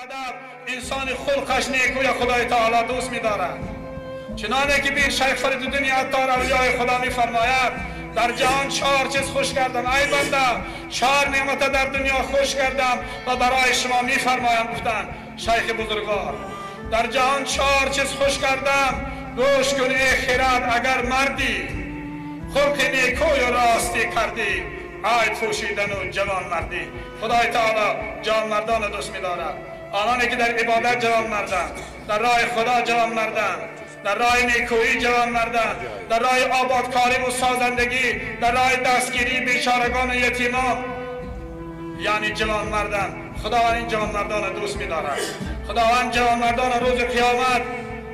ادب، انسان خلقش نیکوی خدای تعالی دوست می‌دارد. چنانه که بیر شیخ فریدالدین عطار اولیای خدا می‌فرماید در جهان چهار چیز خوش کردم، ای بنده چهار نعمت در دنیا خوش کردم و برای شما می‌فرمایم. گفتند شیخ بزرگوار در جهان چهار چیز خوش کردم، گوش کن ای خرد اگر مردی، خلق نیکوی و راستی کردی، عیب پوشیدن و جوان مردی. خدای تعالی جوان مردان دوست می‌دارد، آنانی که در عبادت جوان مردند، در راه خدا جوان مردند، در راه نیکویی جوان مردند، در راه آبادکاری و سازندگی، در راه دستگیری بیچارگان و یتیمان، یعنی جوان مردند. خداوند این جوان مردان دوست می‌دارد. خداوند جوان مردان روز قیامت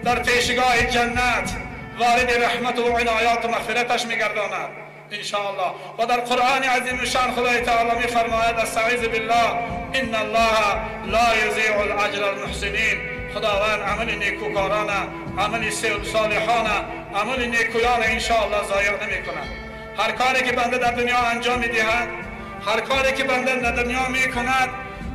در پیشگاه جنت وارد رحمت و عنایات و مغفرتش می‌گرداند انشاءالله. و در قرآن عظیم شان خدای تعالی می‌فرماید استعیذ بالله ان الله لا یضیع الاجر المحسنین. خداوند عمل نیکوکاران، عمل صالحان، عمل نیکویان انشاءالله ضایع نمی‌کند. هر کاری که بنده در دنیا انجام می‌دهد، هر کاری که بنده در دنیا می‌کند،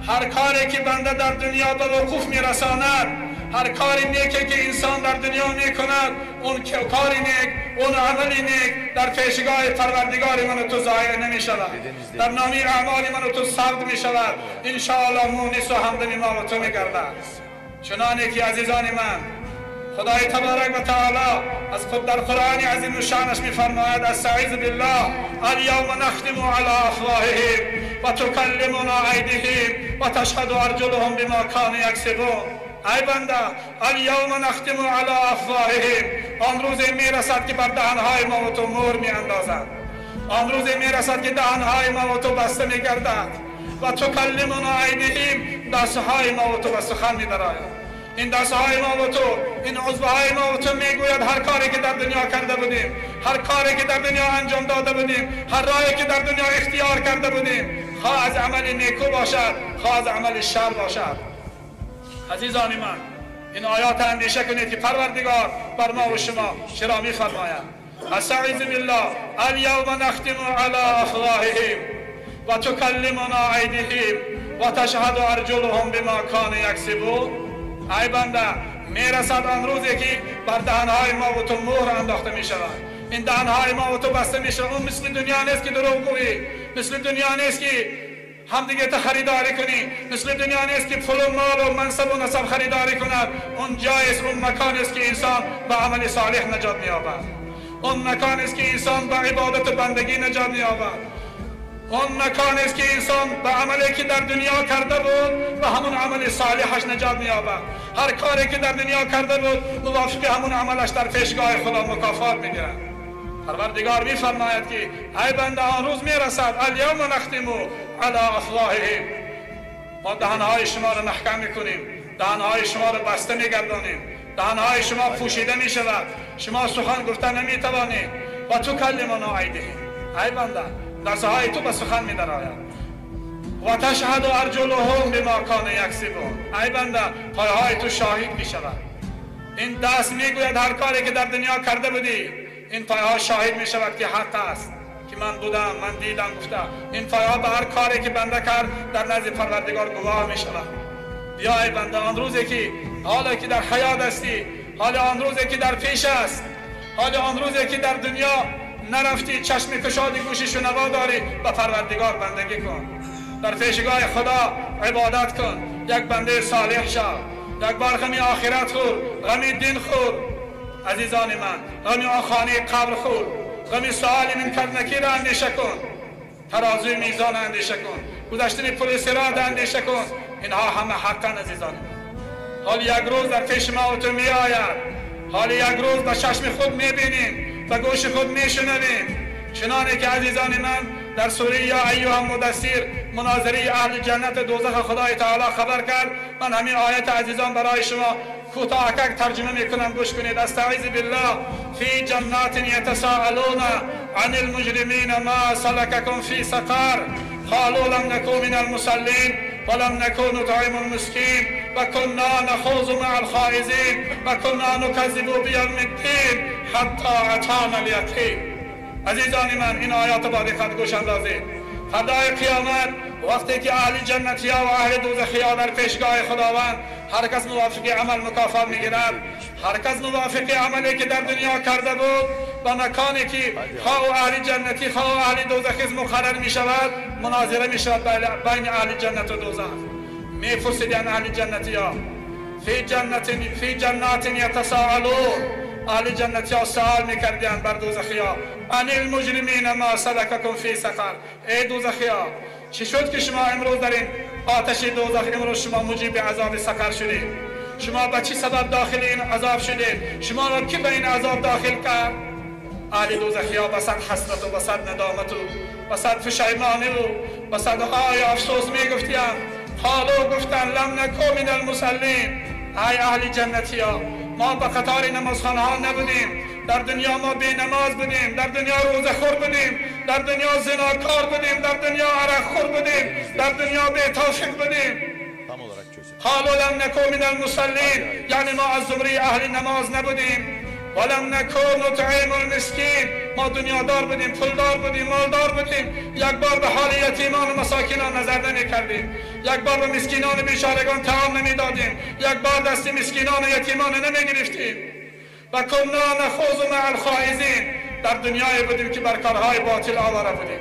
هر کاری که بنده در دنیا به وقوف می‌رساند، هر کاری نیکی که انسان در دنیا میکند، اون کاری نیک، اون عملی نیک در پیشگاه پروردگار من و تو ضایع نمی شود، در نامی اعمال من و تو ثبت می شود انشاءالله. مونس و همدم ما و تو می گردد. چنانه که عزیزان من خدای تبارک و تعالی از خود در قرآن عظیم شانش میفرماید استعیذ بالله الیوم نختم علی افواههم و تکلمنا ایدیهم و تشهد ارجلهم بما کانوا یکسبون. ای بنده الیوم نختم علی افواههم، آن روز میرسد که بر دهنهای ما و تو مهر میاندازد، آن روز میرسد که دهنهای ما و تو بسته میگردد و تکلمنا ایدیهم، دستهای ما و تو به سخن میدرآید. این دستهای ما و تو، این عضوهای ما و تو میگوید هر کاری که در دنیا کرده بودیم، هر کاری که در دنیا انجام داده بودیم، هر راهی که در دنیا اختیار کرده بودیم، خواه از عمل نیکو باشد، خواه از عمل شر باشد. عزیزان من این آیات اندیشه کنید که پروردگار بر ما و شما چرا میفرماید استعیذ بالله الیوم نختم علی افواههم و تکلمنا ایدیهم و تشهد ارجلهم بما کانوا یکسبون. ای بنده میرسد آن روزی که بر دهنهای ما و تو مهر انداخته میشود، این دهنهای ما و تو بسته میشود. اون مثل دنیا نیست که دروغ گویی، مثل دنیا نیست که همدیگه تا خریداری کنی، مثل دنیا نیست که پول و مال و منصب و نسب خریداری کند. اون جای است، اون مکان است که انسان به عمل صالح نجات می‌یابد، اون مکان است که انسان به عبادت و بندگی نجات می‌یابد، اون مکان است که انسان به عملی که در دنیا کرده بود و همون عمل صالحش نجات می‌یابد. هر کاری که در دنیا کرده بود موافق همون عملش در پیشگاه خدا مکافات می‌گیرد. پروردگار می‌فرماید که ای بنده آن روز می‌رسد الیوم نختم علی افواههم، ما دهنهای شما را محکم میکنیم، دهنهای شما را بسته میگردانیم، دهنهای شما پوشیده میشود، شما سخن گفتن نمیتوانید و تکلمنا ایدیهم. ای بنده دستهای تو به سخن میدرآید و تشهد ارجلهم بما کانوا یکسبون. ای بنده پایهای تو شاهد میشود. این دست میگوید هر کاری که در دنیا کرده بودی، این پایها شاهد میشود که حق است، که من بودم، من دیدم، گفته. این پایها به هر کاری که بنده کرد در نزد پروردگار گواه می شود. بیا ای بنده آن روزی که حالا که در حیات هستی، حالا آن روزی که در پیش است، حالا آن روزی که در دنیا نرفتی، چشم کشادی، گوش شنوا داری، به پروردگار بندگی کن، در پیشگاه خدا عبادت کن، یک بنده صالح شو، یک بار غمی آخرت خور، غمی دین خور. عزیزان من غمی آن خانه قبر خور، غمی سؤال من کرنکی را اندیشه کن، ترازوی میزان اندیشه کن، گذشتن پل صراط اندیشه کن. اینها همه حقا عزیزان من. حال یک روز در پیش ما و تو می آید، حال یک روز به چشم خود می بینیم، به گوش خود می شنویم. چنانه که عزیزان من در سوره یا ایها المدثر مناظره اهل جنت دوزخ خدای تعالی خبر کرد. من همین آیت عزیزان برای شما کوتاه ترجمه میکنم، گوش کنید. استعیذ بالله فی جنات یتساءلون عن المجرمین ما سلککم فی سقر قالوا لم نکن من المصلین ولم نکن نطعم المسکین وكنا نخوض مع الخائزین وكنا نکذب بیوم الدین حتی اتانا الیقین. عزیزان من این آیات با دقت گوش اندازید. فردای قیامت وقتی که اهل جنتی ها و اهل دوزخی ها در پیشگاه خداوند هر کس موافق عمل مکافات میگیرد، هر کس موافق عملی که در دنیا کرده بود به مکانی که خواه اهل جنتی خواه اهل دوزخی مقرر میشود، مناظره میشود بین اهل جنت و دوزخ. میپرسیدن اهل جنتی ها فی جنات یتساءلون، اهل جنتی ها سوال میکردند بر دوزخی ها عن المجرمین ما سلککم فی سقر، ای دوزخی ها چی شد که شما امروز در این آتش دوزخ امروز شما موجب عذاب سقر شدید؟ شما به چی سبب داخل این عذاب شدید؟ شما را کی به این عذاب داخل کرد؟ اهل دوزخی ها به صد حسرت و به صد ندامت و به صد پشیمانی و به صدهای افسوس میگفتند. قالوا گفتند لم نکو من المصلین، ای اهل جنتی ها ما به قطار نمازخانه ها نبودیم، در دنیا ما بی نماز بودیم، در دنیا روزه خور بودیم، در دنیا زناکار بودیم، در دنیا عرق خور بودیم، در دنیا بی توفیق بودیم. قالوا لم نکو من المصلین، یعنی ما از زمره اهل نماز نبودیم. ولم نکو نطعم المسکین، ما دنیادار بودیم، پولدار بودیم، مالدار بودیم، یک بار به حال یتیمان و مساکینان نظر نمی کردیم، یک بار به مسکینان بیچارگان طعام نمی دادیم، یک بار دست مسکینان و یتیمان نمی گرفتیم. و کنا نخوض مع الخائضین، در دنیای بودیم که بر کارهای باطل آواره بودیم،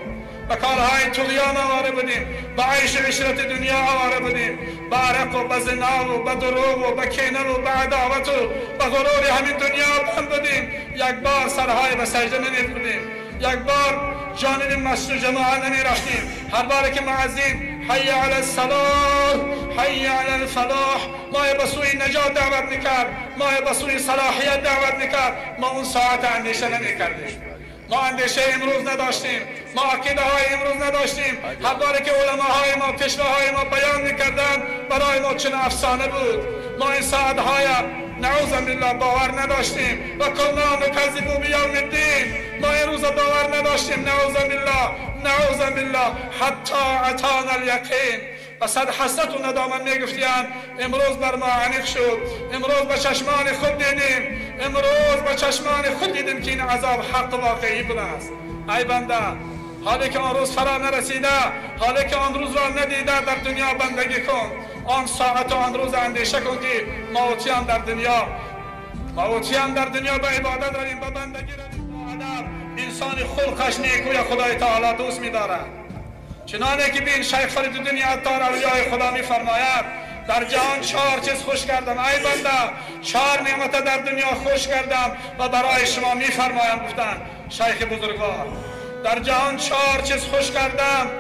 به کارهای طغیان آواره بودیم، به عیش عشرت دنیا آواره بودیم، به عرق و به زنا و به دروغ و به کینه و به عداوت و به غرور همین دنیا بند بودیم. یک بار سرهای به سجده نمی بودیم، یک بار جانب مسجد و جماعه نمی رفتیم. هر بار که معزین حی علی الصلاح حی علی الفلاح، ما به سوی نجات دعوت میکرد، ما به سوی صلاحیت دعوت میکرد، ما اون ساعت اندیشه نمیکردیم. ما اندیشه امروز نداشتیم، ما عقیده های امروز نداشتیم. هر باری که علماهای ما پیشواهای ما بیان میکردند برای ما چون افسانه بود. ما این ساعتهای نعوذ بالله باور نداشتیم. و کنا نکذب بیوم الدین، ما این روز باور نداشتیم، نعوذ بالله نعوذ بالله حتی اتانا الیقین. و صد حسرت و ندامت میگفتند امروز بر ما عمیق شد، امروز به چشمان خود دیدیم، امروز به چشمان خود دیدیم که این عذاب حق واقعی بوده است. ای بنده، حالی که آن روز فرا نرسیده، حالی که آن روز را ندیده، در دنیا بندگی کن. آن ساعت و آن روز اندیشه کن که موتیان در دنیا، موتیان در دنیا به عبادت رویم، به بندگی رویم. انسان خلقش نیکوی خدای تعالی دوست می‌دارد. چنانه که بین شیخ فریدالدین عطار اولیای خدا می‌فرماید در جهان چهار چیز خوش کردم، ای بنده چهار نعمت در دنیا خوش کردم و برای شما می‌فرمایم. گفتند شیخ بزرگوار در جهان چهار چیز خوش کردم.